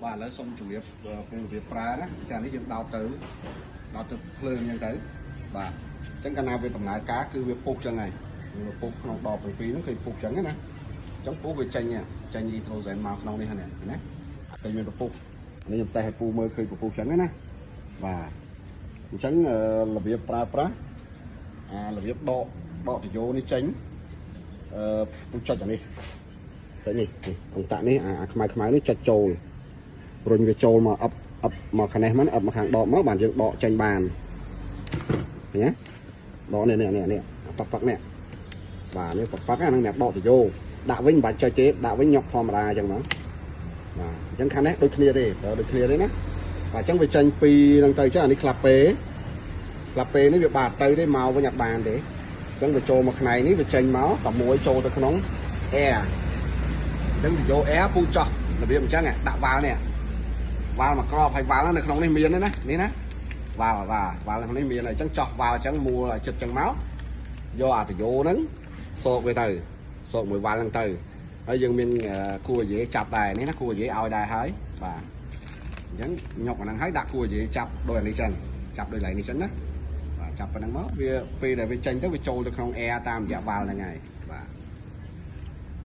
បាទឥឡូវសូមជម្រាបពូរបៀបប្រើណាចានេះយើងដោតទៅដោតទៅភ្លើងអញ្ចឹងទៅបាទអញ្ចឹងកាលណាវាដំណើរការគឺវាពុះចឹងហើយវាពុះក្នុងដបទាំងពីរហ្នឹងឃើញពុះចឹងណាអញ្ចឹងពុះវាចេញចេញអ៊ីត្រូសែនមកក្នុងនេះហ្នឹងណាឃើញមានពពុះនេះខ្ញុំតេស្តឲ្យពូមើលឃើញពពុះចឹងណាបាទអញ្ចឹងរបៀបប្រើប្រាស់អារបៀបដកដកតយោនេះចេញអឺពូចុចអានេះចុចនេះនេះកុងតាក់នេះអាខ្មៅខ្មៅនេះចុចចូលរុញវាចូលមកអឹបអឹបមកខាងនេះមកអឹបមកខាងដកមកបានយើងដកចេញបានឃើញទេដកនេះនេះនេះនេះប៉ាក់ប៉ាក់នេះបាទនេះប៉ាក់ប៉ាក់ហ្នឹងសម្រាប់ដកតយោដាក់វិញមិនបាច់ចុចទេដាក់វិញញាប់ធម្មតាអញ្ចឹងមកបាទអញ្ចឹងខាងនេះដូចគ្នាទេប្រើដូចគ្នាទេណាបាទអញ្ចឹងវាចេញពីហ្នឹងទៅចឹងអានេះក្លាពេក្លាពេនេះវាបាទទៅទេមកវិញអត់បានទេអញ្ចឹងវាចូលមកផ្នែកនេះវាចេញមកតែមួយចូលទៅក្នុង air អញ្ចឹងយក air ពូចោះរបៀបអញ្ចឹងដាក់វ៉ាល់នេះវ៉ាល់មកក្របហើយវ៉ាល់នៅក្នុងនេះមានទេណានេះណាវ៉ាល់បាទវ៉ាល់ក្នុងនេះមានហើយអញ្ចឹងចោះវ៉ាល់អញ្ចឹងមួលឲ្យចិត្តអញ្ចឹងមកយកអាតយោហ្នឹងសោកវាទៅសោកមួយវ៉ាល់ហ្នឹងទៅហើយយើងមានគួរនិយាយចាប់ដែរនេះណាគួរនិយាយឲ្យដែរហើយបាទអញ្ចឹងញុកអាហ្នឹងហើយដាក់គួរនិយាយចាប់ដូចអានេះចឹងចាប់ដូចឡៃនេះចឹងណាបាទចាប់ប៉ុណ្ណឹងមកវាពេលដែលវាចេញទៅវាចូលទៅក្នុង air តាមរយៈវ៉ាល់ហ្នឹងហើយ។